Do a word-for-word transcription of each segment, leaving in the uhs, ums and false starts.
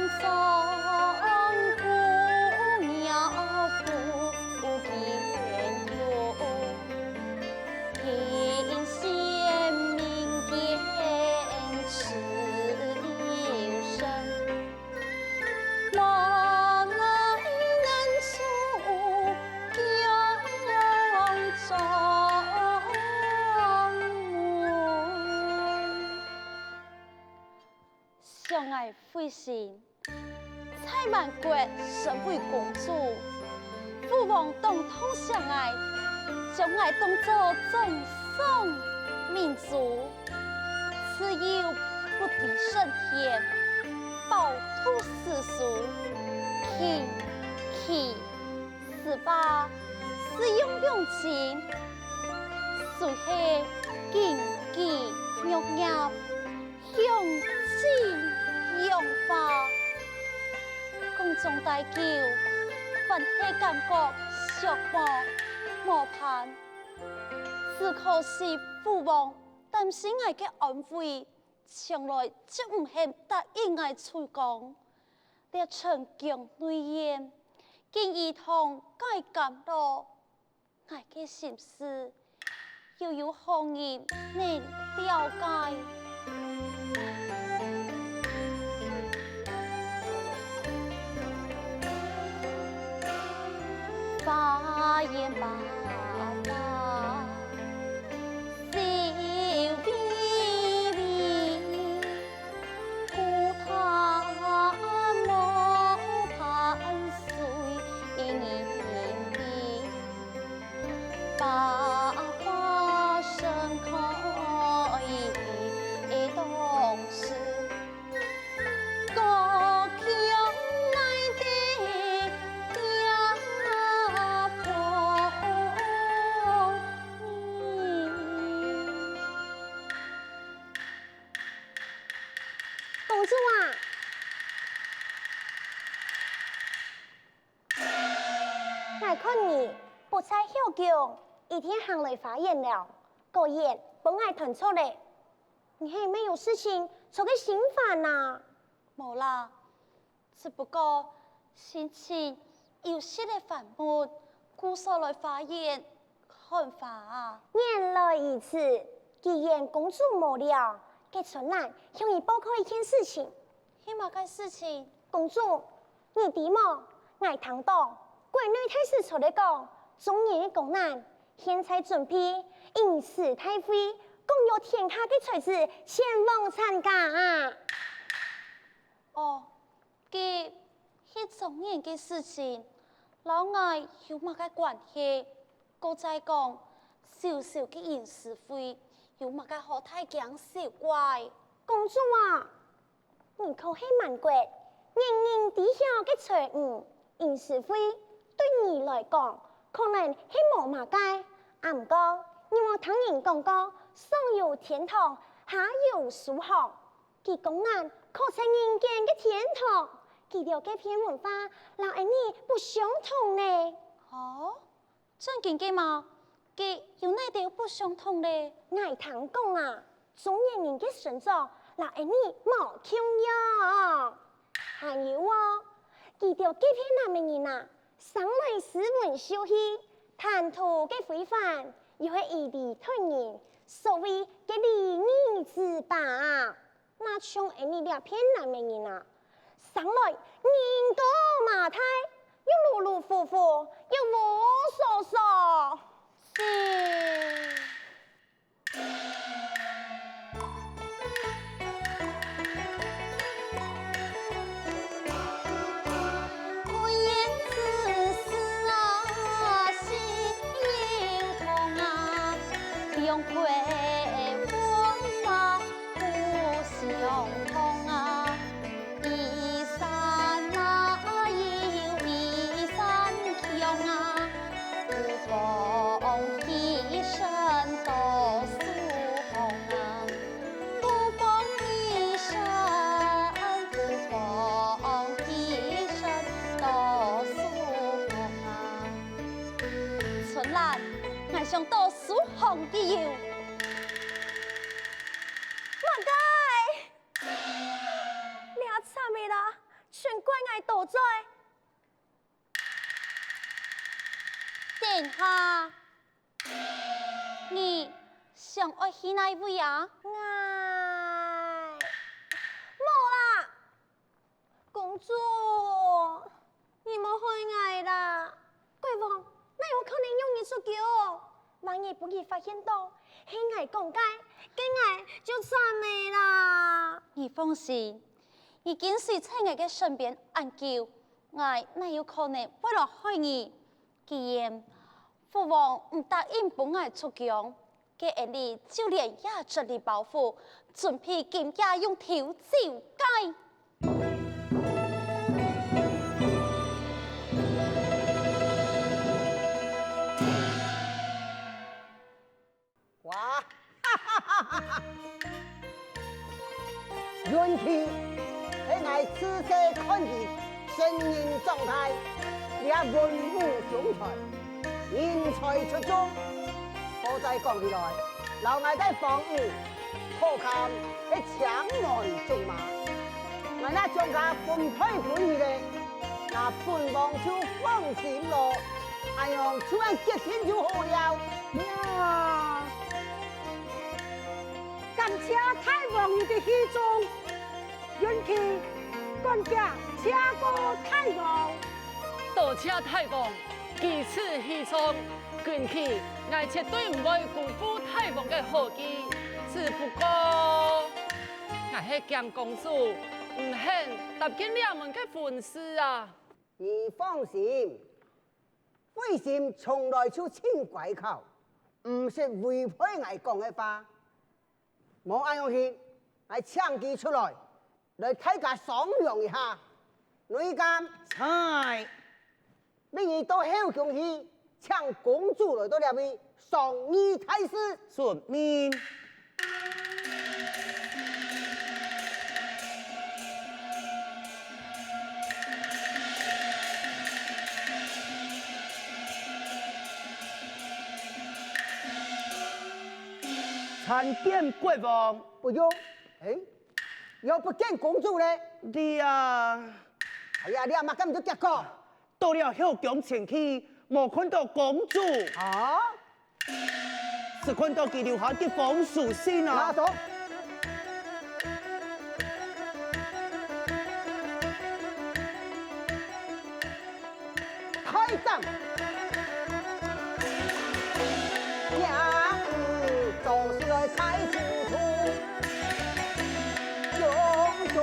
上姑娘不见有，听先民间只有声。 男儿难出宫中门。想爱费心，在萬國身為公主，父王當痛惜爱，將爱當作掌上明珠。 自幼不離身邊，飽讀詩書，琴棋書畫，事業用盡，雖係金枝玉葉，享盡榮華。宮中大久，還係感覺寂寞無伴，只可惜父王 擔心𠊎个安危，從來就毋肯答應𠊎出宮。這春宮內院，竟一同改監囉。𠊎个心事，又有何人能了解？ 花園百花笑微微，孤單無伴谁依依。百花盛开的当时， 故乡来得也不易。公主啊，𠊎看你不在後宮，一定行來花園了，果然分𠊎斷錯了。 你係毋係有事情，著个心煩啊？無啦，只不過心情有息仔煩悶，故所來花園看花啊。原來如此，既然公主無了，該春蘭向你報告一件事情。係麼个事情？公主， 你知無？𠊎聽到國內大使出來講，中原个公主現在準備吟詩大會，講邀天下个才子前往參加啊！哦，該係中原个事情，摎𠊎有麼个關係？過再講，小小个吟詩會，有麼个好大驚小怪？公主啊， 你可係滿國人人知曉个才女，吟詩會對你來講，可能係無麼个。啊毋過，你無聽人講過，上有天堂，下有蘇杭。該公主可在人間个天堂，佢兜个文化摎𠊎俚不相同呢。哦， 正經个嗎？該有哪兜不相同咧？𠊎聽講啊，中原人个身著摎𠊎俚無共樣。還有哦，佢兜該片南个人啊，生來斯文秀氣，談吐个非凡，又係以禮待人，所謂个禮儀之邦啊。 哪像𠊎俚這片南个人啊，生來人高馬大，又魯魯虎虎，又無所所。是。春蘭，𠊎想到蘇杭个有。麼个？這慘个啦！ 就真怪𠊎多嘴。殿下，你想愛去哪位啊？𠊎……無啦， 公主，你莫害𠊎啦！國王哪有可能讓你出宮？萬一分佢發現到係𠊎講个，該𠊎就慘了啦！你放心，你跟隨在𠊎个身邊恁久，𠊎哪有可能會來害你？既然父王毋答應分𠊎出宮， 該𠊎俚就連這隻禮包袱，準備今夜用丟走个。哇！運氣，係𠊎自細看佢成人長大，這文武雙全， 人才出眾。好在講起來，摎𠊎个房屋可堪係青梅竹馬。𠊎若將佢分配分你咧，該本王就放心咯。恁樣就恁決定就好了。呀，感謝大王你个器重。 運氣，趕緊謝過大王。多謝大王，舉止氣壯，運氣，𠊎絕對毋會辜負大王个好意。只不過，𠊎係驚公主毋肯答應這門个婚事啊。你放心，惠心從來就盡乖巧，毋識違背𠊎講个話。 無恁樣形，𠊎請佢出來，來大家商量一下。內監，在。明日到後宮去，請公主來到這位商議大事。遵命。 參見國王。不用。欸，又不見公主咧？這……哎呀，你阿媽根本就結果。到了後宮前去，無看到公主。啊？ 只看到佢留下个封書信啊。拿走。開斬！呀，嗯，做事來太糊塗，種種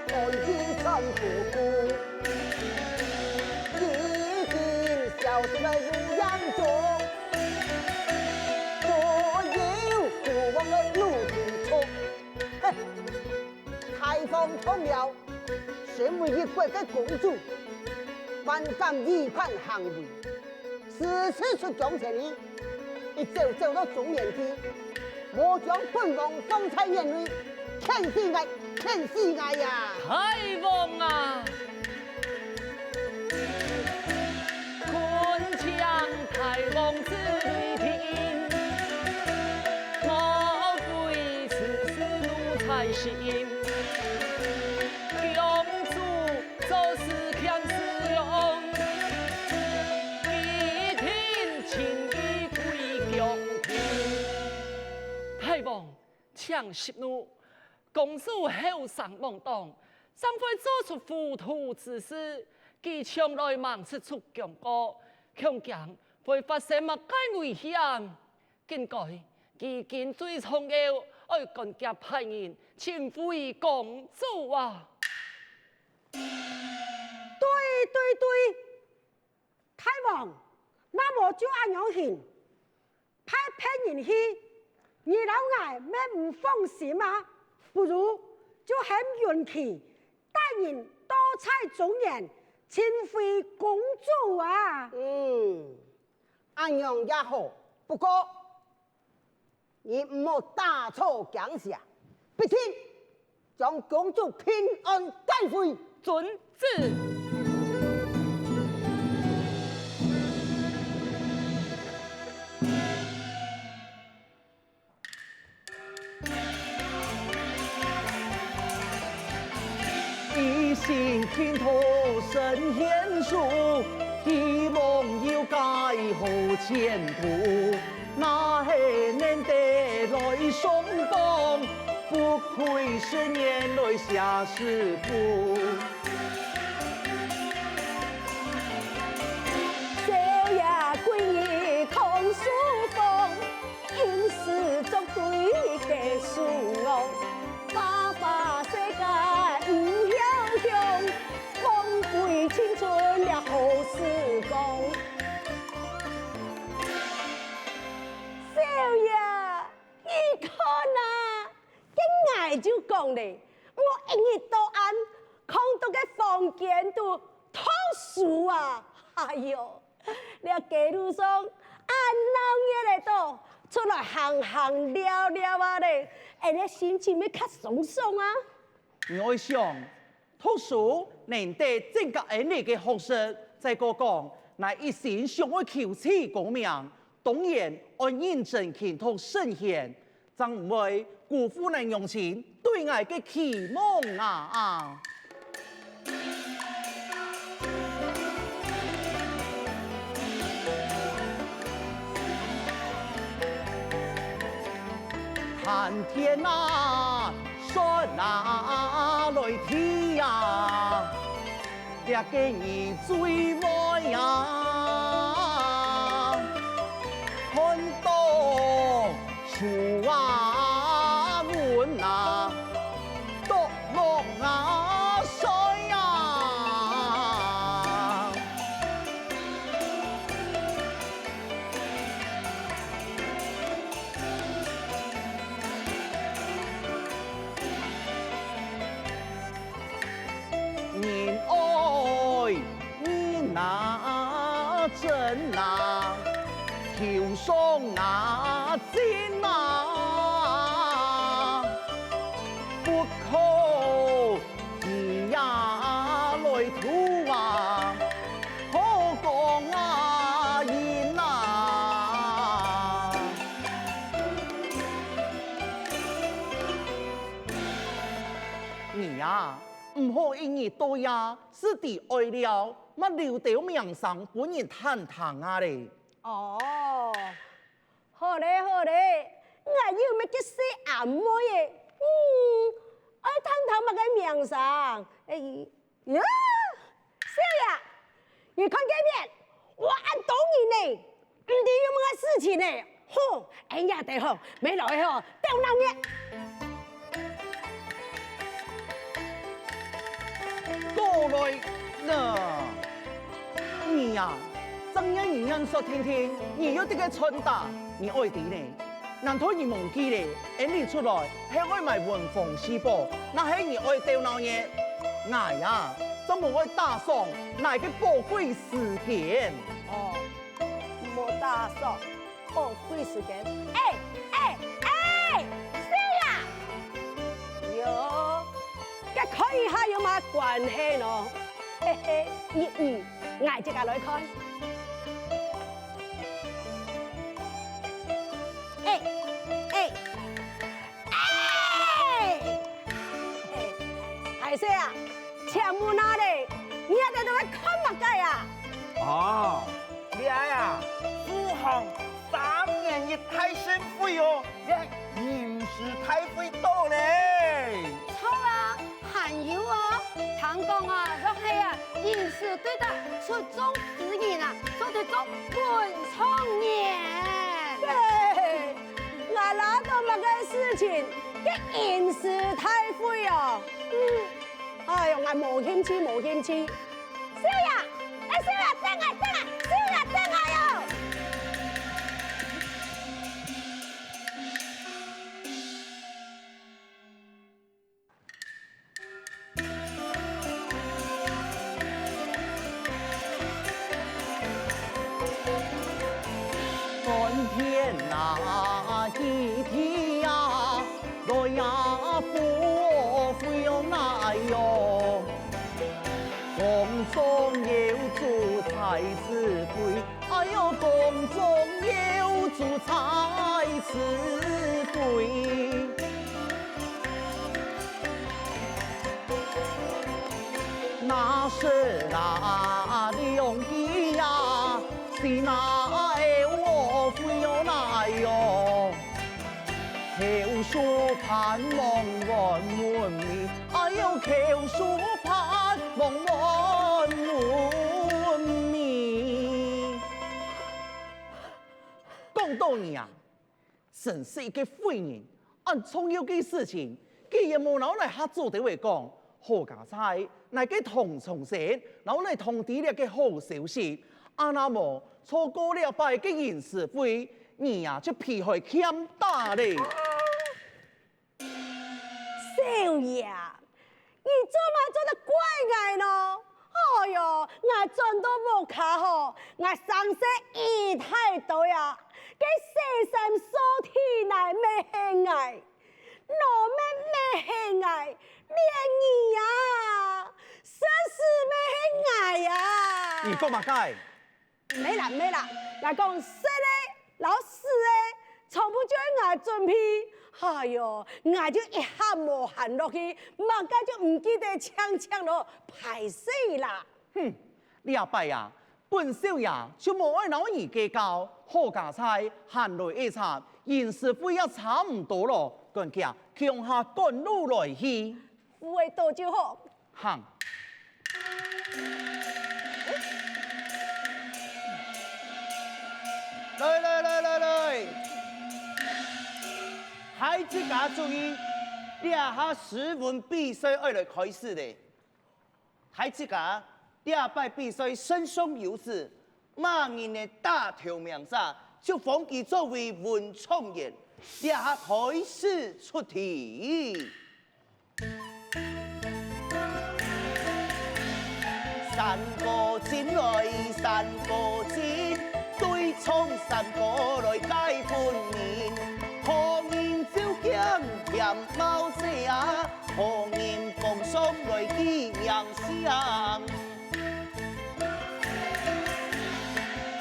問題全不顧。 已經消失在烏煙中，沒有過往的路途中。嘿，大風動了，身為一國的公主，還敢以款行為，私自出宮前去， 一走走到中原去，無將本王放在眼內，譴死𠊎，譴死𠊎呀！大王啊！懇請大王子雷霆，莫非此事奴才心。公主 做事欠思量，一定情義歸公平。大王，請息怒，公主後生懵懂，正會做出糊塗之事，佢從來吂識出宮過，恐驚會發生麼个危險。 應該，佢今最重要，愛趕遽派人尋回公主啊！對，對，對！大王，那麼就恁樣行，派別人去，你摎𠊎乜毋放心啊？不如就喊運氣帶人到在中原尋回公主啊！嗯， 恁樣也好，不過你毋好打草驚蛇，必定將公主平安帶回。遵旨。勤讀聖賢書，希望有個好前途。若係能得來上榜，不愧十年來寫詩賦。少爺歸日讀書房， 吟詩作對解書樂，花花世界毋曉雄，荒廢青春了好時光。少爺，你看啊，該𠊎就講咧，𠊎一日到暗，囥到該房間肚讀書啊，哎喲！ 這街路上恁鬧熱个都，出來行行尞尞啊咧，𠊎个心情會較鬆爽啊。你愛想，讀書能得增加𠊎俚个學識，再過講，𠊎一心想愛求取功名，當然愛認真勤讀聖賢， 正毋會辜負𠊎娘親對𠊎个期望啊！看天啊，算啊，來睇啊！ 這个日最壞啊，看到樹啊昏啊，啄落啊衰啊。 人愛人啊真啊，求上啊進啊，不可以呀來圖啊，好講啊人啊。 你啊，毋好一日到夜，斯知愛尞，乜留兜名聲分人聽聽啊咧。哦，好咧好咧，𠊎又毋係該細阿妹仔，嗯，愛聽聽麼个名聲？哎， 呀，少爺，你看該片，哇，恁多人呢，毋知有麼个事情呢？吼，哎呀，得吼，無來吼，鬥鬧熱。過來呢，你呀，正經人人說聽聽，你有這个穿搭，你愛知呢。 難道你忘記咧？𠊎俚出來係愛買文房四寶，若係你愛鬥鬧熱，𠊎啊，正無愛打爽你个寶貴時間。哦，無打爽寶貴時間。哎哎哎，少爺！喲，該看一下有麼關係呢？嘿嘿，你你，𠊎自家來看。 哎哎哎！哎，大細啊，請問啊咧，你這兜在看麼个啊？哦，這啊，富航三年一大盛會哦，這吟詩大會到咧。著啊， 還有哦，聽講啊，若係啊，吟詩對得出眾詩人啊，做得做本狀元。嘿，𠊎恅著麼个事情，該吟詩大會哦。嗯，哎喲，𠊎無興趣，無興趣。少爺，哎，少爺，等下，等下，少爺，等下喲！ 滿天啊，喜地啊，來呀，富貴來喲。宮中有主在此位， 哎喲，宮中有主在此位。那是哪里容易呀？是哪有我非要那样？口述盼望问问你，哎呦，口述盼望问问你。讲到你啊， 真係一个廢人，恁重要个事情，竟然無摎𠊎合作个話講，好佳哉，𠊎个同窗生摎𠊎通知這个好消息，啊若無，錯過這擺个吟詩會，你啊就皮害欠打咧。少爺， 你做麼做得怪𠊎呢？哎喲，𠊎轉到屋下吼，𠊎生事已大堆啊，該洗衫掃地泥乜係𠊎，老妹乜係𠊎，連你啊，實在乜係𠊎啊！你講麼个？ 毋係啦，毋係啦，𠊎講食个摎使个，全部就係𠊎準備。哎喲，𠊎就一下無閒落去，麼个就毋記得淨淨囉，敗勢啦。哼，這擺啊，本少爺就無愛摎你計較，好佳哉，閒來一站，吟詩會也差毋多囉，趕緊共下趕路來去。有个到就好。 行。來來來來來，大自家注意，這下詩文比賽愛來開始咧。大自家，這擺比賽勝輸有指，麼人个打頭名者，就封佢做為文狀元。這下開始出題。 山歌進來，山歌進，對唱山歌來解分明。好人就驚嫌貓姐啊，好人榜上來記名聲。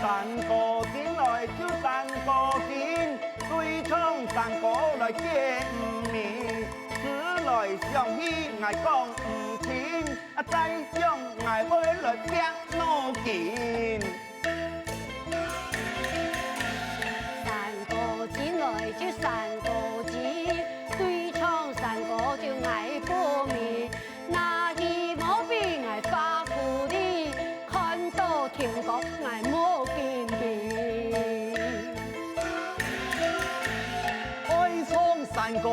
山歌進來就山歌進，對唱山歌來解毋明。思來想去，𠊎講毋清，啊，再想𠊎會來拚腦筋。山歌進來就山歌進，對唱山歌就𠊎報名。 哪去無比𠊎花鼓裡，看到天光𠊎無精神。愛唱山歌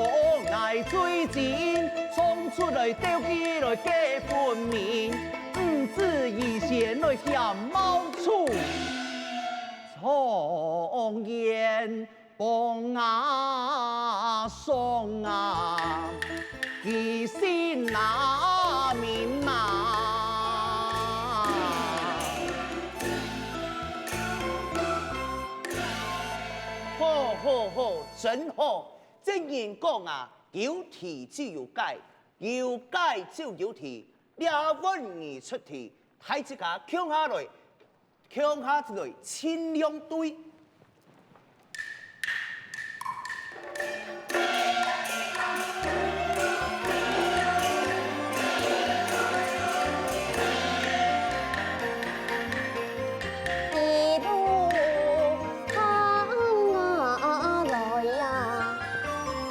𠊎最精，唱出來鬥句來解分明，毋知以先來嫌貓鼠。狀元 榜啊上啊，佢姓哪名啊？好好好，真好！正言講啊，有題就有解，有解就有題。這換你出題，大自家共下來， 共下來盡量對。一路行啊來呀，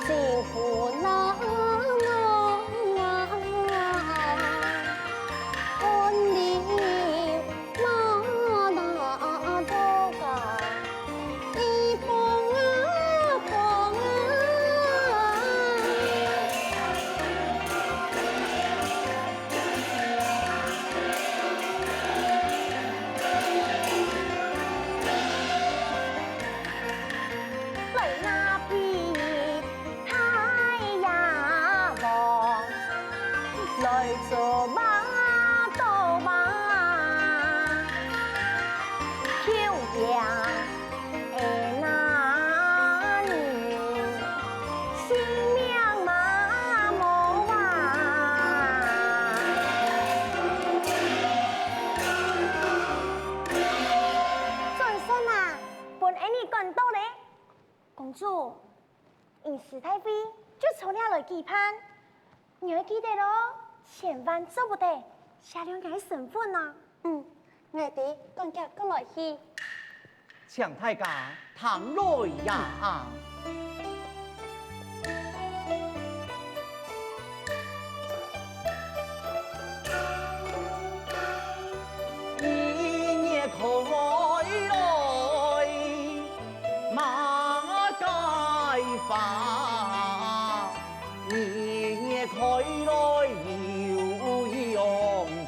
辛苦啦我啊，汗流满那头啊，一风啊风啊。来拿杯 大爷王，来做马到马，求爷的那里，性命嘛无啊。转身啊，分俺你赶到咧。 公主，吟诗大会就從這來舉辦，你愛記得哦，千萬做毋得寫了𠊎个身份啊？嗯，𠊎知，趕緊過來去。請大家聽來呀！一月開來马该花， 二月开来又样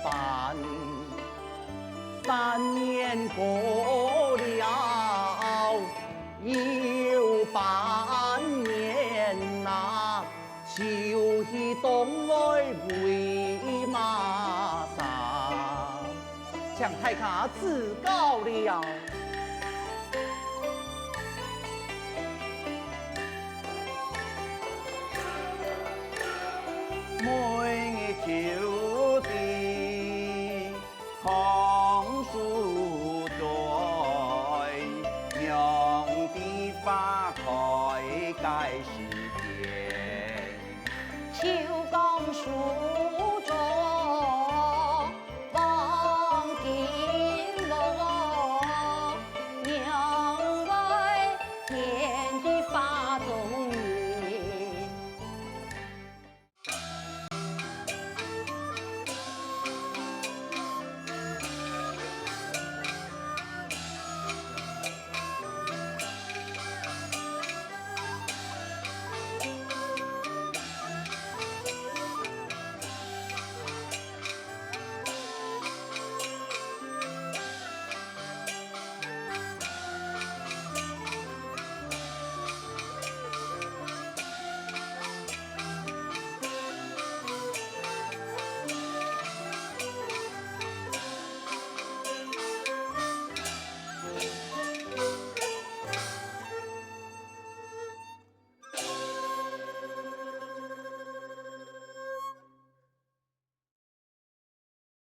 般，三年过了又半年呐，秋去冬来喂马生。 请大家指教了。每日秋的榕树追，杨的花开个时节，秋光树